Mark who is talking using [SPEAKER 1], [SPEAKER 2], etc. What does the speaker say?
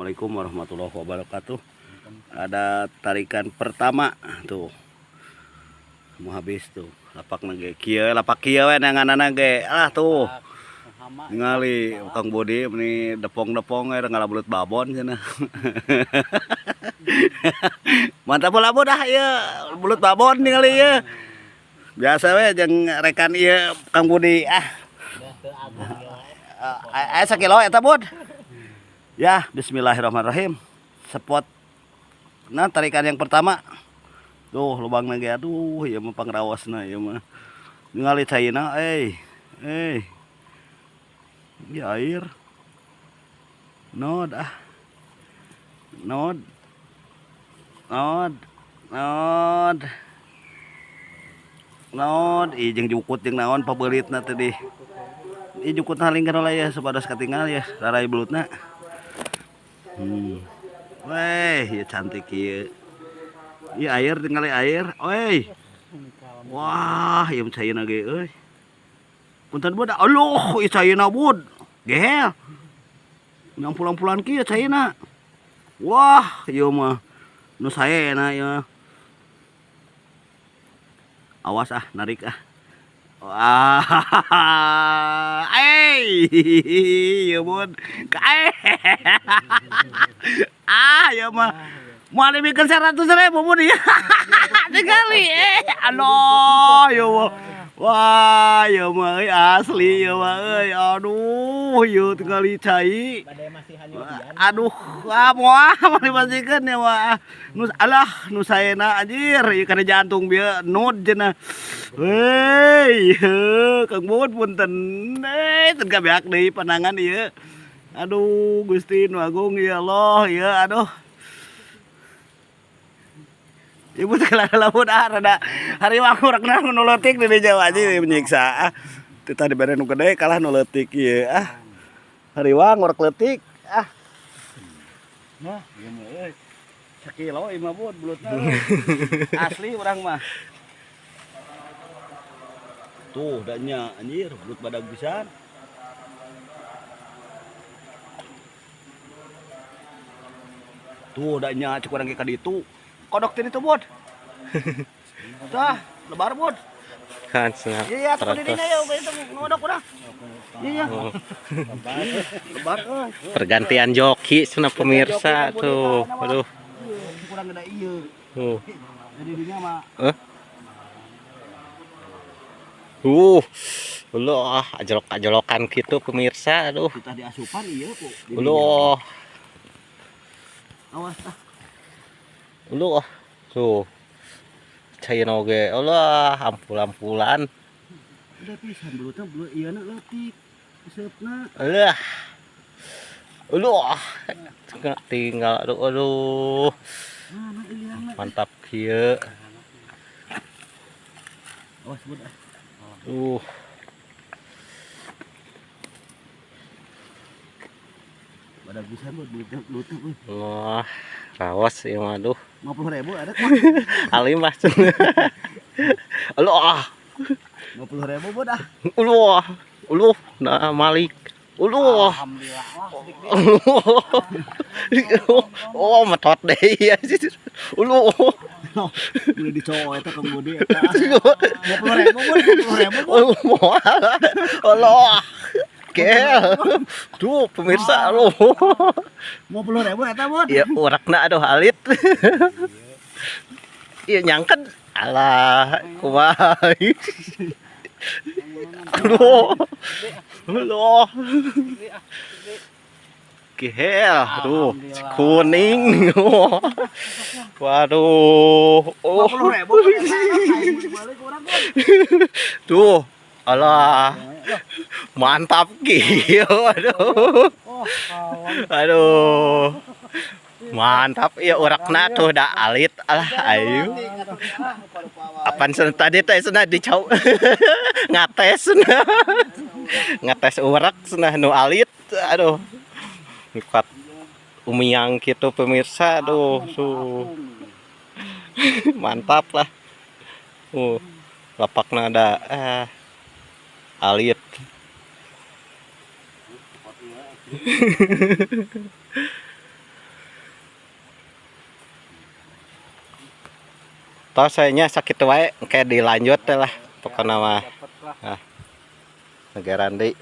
[SPEAKER 1] Assalamualaikum warahmatullahi wabarakatuh. Ada tarikan pertama tuh. Mau habis tuh. Lapak ge kieu, lapak kieu we neanganana ge. Alah tuh. Ningali Kang Budi meni depong-depong we ngala belut babon cenah. Mantap bola dah ieu belut babon ningali ieu. Biasa we jeung rekan ieu Kang Budi ah. Aya sakilo eta Bud. Ya, bismillahirrahmanirrahim. Spot nah tarikan yang pertama. Tuh lubangna ge aduh ieu mah pangrawasna ieu mah. Ningali caina euy. Euy. Ya air. Nod ah. Nod. Nod. Nod. Nod, ih jeung jukut jeung naon pabeulitna teh. Ih jukut haling kana ya supados katingal ya rarai belutna. Weh, ieu cantik ieu. Ieu air tingali air. Oi. Wah, ieu caina ge euy. Punten bud, aduh, ieu caina bud. Gehel. Nyampulang-pulang kieu caina. Wah, ieu mah nu saena ieu. Awas ah, narik ah. Wah, ieu bud. Ah, ieu mah moal dibikeun 100.000 bud ieu. Tingali aduh, ieu mah. Wah, ieu mah euy asli ieu mah euy. Aduh, ieu tingali cai. Aduh, ah moal dipasikeun ya mah. Nu alah, nu saena anjir, ieu kana jantung bieu nud cenah. Heuy, Kang Bud punten. Teu kabeak deui panangan ieu. Aduh, Gusti nu agung ya Allah, ieu aduh. Ibu teh lamun ah rada hariwang urekna nu leutik di dieu aja menyiksa ah. Teu tadi bere nu gede kalah nu leutik ieu ah. Hariwang urek leutik ah. Nah, ieu mah euy. Sakilo ieu mah bud belutna. Asli urang mah. Tuh da nya anjir belut badag pisan. Tuh da nya cek urang ge ka ditu. Kodok tadi tuh bud. Tah, lebar bud.
[SPEAKER 2] Kan senang.
[SPEAKER 1] Iya, iya, di dinya ya, itu ngodok urang. Iya, iya. Lebar euy.
[SPEAKER 2] Pergantian joki cenah pemirsa tuh. Aduh.
[SPEAKER 1] Kurang gede ieu.
[SPEAKER 2] Tuh.
[SPEAKER 1] Jadi dinya mah.
[SPEAKER 2] Loh, ajolok-ajolokan gitu pemirsa, aduh.
[SPEAKER 1] Kita diasupan ieu kok.
[SPEAKER 2] Loh.
[SPEAKER 1] Awas ah.
[SPEAKER 2] Loh, tuh. Caina oge, Allah, ampul-ampulan.
[SPEAKER 1] Udah pisan belutna belut ieu na leutik. Seupna.
[SPEAKER 2] Alah. Loh. Tinggal aduh aduh. Mantap kieu.
[SPEAKER 1] Awas bud ah. Badag pisan bud belutna euy.
[SPEAKER 2] Wah, rawas ieu mah aduh.
[SPEAKER 1] 50.000 ada kok.
[SPEAKER 2] Alim lah cenah. Aduh.
[SPEAKER 1] 50.000 bud ah.
[SPEAKER 2] Uluh. Uluh, nah malik. Uluh.
[SPEAKER 1] Alhamdulillah.
[SPEAKER 2] Oh, metot deh ya. Uluh.
[SPEAKER 1] Udah dicowok eta Kang Budi eta. 50.000 bud, 50.000 bud.
[SPEAKER 2] Moal. Allah. Kel. Tuh pemirsa lu.
[SPEAKER 1] 50.000 eta bud.
[SPEAKER 2] Ya urakna aduh alit. Iya nyangket. Alah, kumaha. Aduh. Aduh. Gehel, aduh, kuning. Waduh. Oh.
[SPEAKER 1] 50.000.
[SPEAKER 2] Tuh. Alah. Mantap kieu, aduh. Aduh. Mantap ya urakna tuh da alit alah ayo. Apaan sen tadi teh cenah dicau. Ngates cenah. Ngates urak cenah nu alit aduh. Kuat umiang gitu pemirsa aduh tuh. Mantap lah. Lapakna ada alit. Tos nya, sakitu wae, kayak dilanjut teh lah pokoknya mah.
[SPEAKER 3] Dapat lah.
[SPEAKER 2] Ah. Negara deui.